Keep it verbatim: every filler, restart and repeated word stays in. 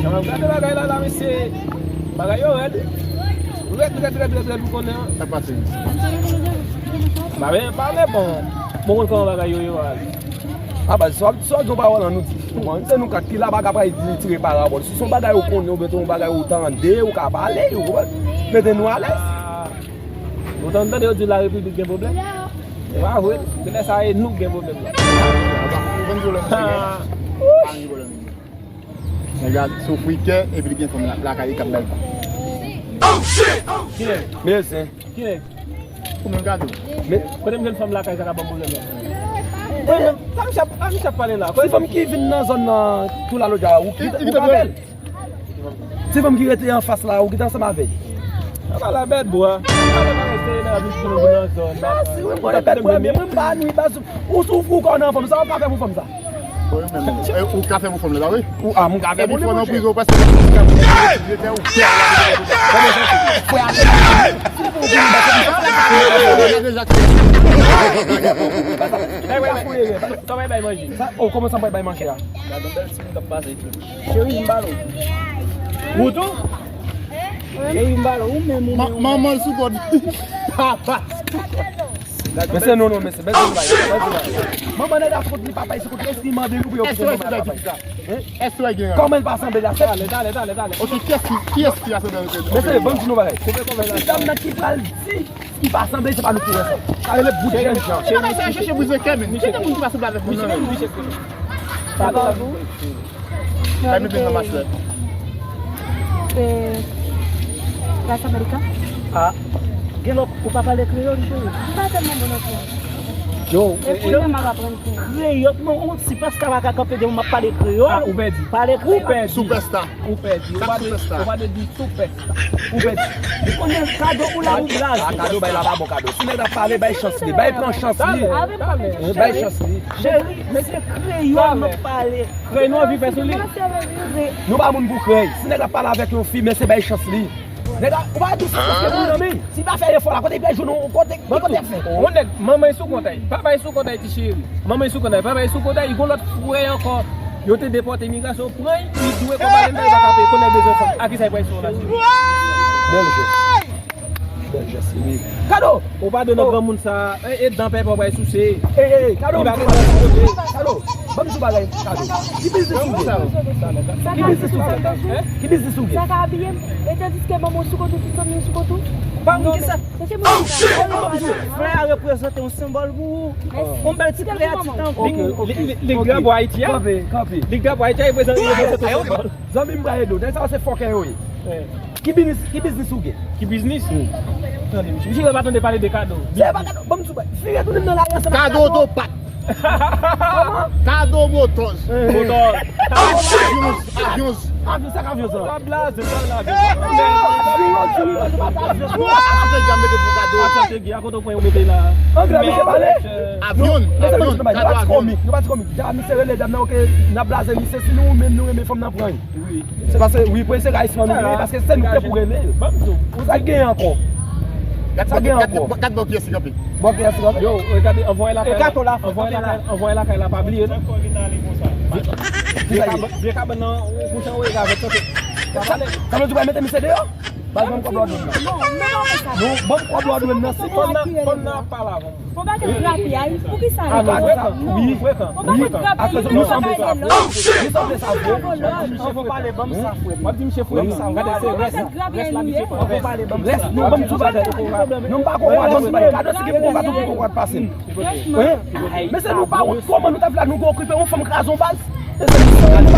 Gade bagay la, la, mesye. Bagay yo rèd. Rèd, rèd, rèd, rèd, rèd, ou konnen an. Sa pase? Bagay yo pale bon. Bon, konn kòman bagay yo ye a. A baz, sa w ap di yon pawòl an nou di. Bon, se nou kat ki la pa ka pral di tire parabòl. Si se yon bagay ou konnen, oubyen se yon bagay ou tande, ou ka pale, ou konprann? Mete nou alèz. Ou tann tande yo di la repiblik gen pwoblèm? E pa vre, se lè sa e nou k gen pwoblèm nan. Ban m di w lè misye gen. Pa gen pwoblèm. Nèg la soufri kè epi li gen fanm la- lakay li k ap bay l. Kilè? Mezyen. Kilè? Ou menm gade w. Men kote m jwenn fanm lakay sa k ap ban m pwoblèm nan? Mwen menm, sa misye ap, sa misye ap pale la? Se fanm ki vin nan zòn nan tou la lòt jou a, ou ki, ou ka avè l. Ti fanm ki rete anfas la, ou ki te ansanm avè l. Sa pa la bèt bwa. Sa pa la bèt bwa, se nan vi ki nou nan zòn nan. Mèsi, wi, mwen bèt bwa, men mwen m pa nwi baz. Ou soufri ou kò nan fanm, sa ou ka fè pou fanm sa? Ou ka fè pou fanm la, pa vre? Ou a, m ka fè pou li, monchè. Ou prèske ou pè a. Sa, oh, kòman sa m pral bay manje a? Gade yon bèl timoun k ap pase isit. Cheri, m ba l ou. Ou tou? Cheri, m ba l ou, ou menm, ou menm, ou menm. Manman l sou kòd. Papa. Mesye, non, non, mesye, bèl di bay, bèl di bay. Manman nèg la sou kòd li, papa l sou kòd li, èske li mande nou pou yo kite manman l, papa l? Èske w gen? Kòman l pa sanble la? Talè, talè, talè, talè. Ok, kiyès ki, kiyès ki a sanble avèk? Mesye, ban m di nou bagay. Ti dam nan ki pral di li pa sanble, se pa nou ki wè sa. Sa rele bout jènjan. Cheri, mesye, chèche brize kè, men. Kite moun ki pa sanble avèk moun nan, men. Sa pa bon. Kay mete nan machwè. Eh, Las Americas? Ah, gen lòt ou pa pale kreyòl, cheri? M pa tèlman bon nan kreyòl. Yo, e pou yo, mwen m ap aprann kreyòl. Kreyòl, non, on ti pastè pa ka kanpe devan m ap pale kreyòl. Ah, ou pèdi. Pale kreyòl. Ou pèdi. Superstar. Ou pèdi. Ou pa de, ou pa de di superstar. Ou pèdi. Ou konnen kado pou la ou blaze. Ah, kado bay la pa bon kado. Si nèg la pale, bay chans li. Bay pran chans li. Bay chans li. Cheri, men se kreyòl nou pale. Krèy nou anvi fè sou li. Nou pa moun pou krèy. Si nèg la pale avèk yon fi, men se bay chans li. Nèg la, ou pa di si se moun nan men. Si pa fè efò la, kote li pral jwenn yon kote, ki kote ap fè? Yon nèg, manman l sou kont li. Papa l sou kont li, ti cheri. Manman l sou kont li, papa l sou kont li, gon lòt frè ankò. Yo te depòte imigrasyon, pran li, li dwe konpare l, li pa ka peye, konnen bezwen fanm. A ki sa li pral sou la, cheri? Bèl jès. Bèl jès, wi. Kado! Ou pa dwe nan granmoun sa, e, e dan pèpè w bay souse. Ey, ey, ey, Kado, m di w bagay, Kado. Kado, ban m di w bagay, Kado. Ki biznis ou gen? Ki biznis ou gen? Ki biznis ou gen? Sa ka abiye m. E tandiske manman w sou kont ou, tout fanmi w sou kont ou. Pa m ki sa. Frè a reprezante yon senbòl pou ou. Yon bèl ti kreyati tankou. Lig, lig, lig drapo Ayiti a. Kanpe, kanpe. Lig drapo Ayiti a reprezante, reprezante yon senbòl. Zanmi m, Braydo, nèg sa yo se fòkè yo ye. Ki biznis, ki biznis ou gen? Ki biznis? Tande, misye, misye pa tande pale de Kado. Se pa Kado, ban m sou, vire tounen nan lari ansanm ak Kado. Kado otopat. Kado motòz. Motòz. Kado avyons, avyons. Avyon, sa k avyon sa? Sa blaze, sa blaze. Vire, vire, se pa avyon. Sa te dja mete pou Kado. Sa te dja, kote w pran yo mete la? Anglè, misye pale. Avyon, avyon, Kado avyon. Nou pa ti komik, nou pa ti komik. Dam, misye rele dam nan, oke, n ap blaze misye, si nou menm nou renmen fanm nan pran. Se paske, wi, prensip ayisyen nou ye, paske se nou ki te pou rele l. Sa gen ankò? Sa gen ankò? Gad bò kiyès ki kanpe. Bò kiyès ki kanpe? Yo, gade, anvwaye lakay la. Anvwaye lakay, anvwaye lakay la, pa bliye, non. Vye kabann, vye kabann nan, kouch an, wi, avèk tante. Sa vle di w pral mete misye deyò? Baz, ban m kòb lòd menm nan. Non, non, non, non. Non, ban m kòb lòd menm nan, se fanm nan, fanm nan ap pale avè m. Bon, pa gen drape a, wi. Poukisa li pa frekan? Wi, frekan. Bon, pa gen drape, nou sanble sa vre. Nou sanble sa vre. Anvan pale, ban m sa, frè. W ap di misye frekan. Gade, se rès, rès la misye pran. Anvan pale, ban m sa. Rès, non, ban m sou bagay. Non, m pa konprann, ban m sou bagay. Kado si gen pou konprann, ou pou konprann pase m. Wi. Men se nou pa wont, kòman nou ta vle nou okipe yon fanm kraze yon baz? Mezanmi,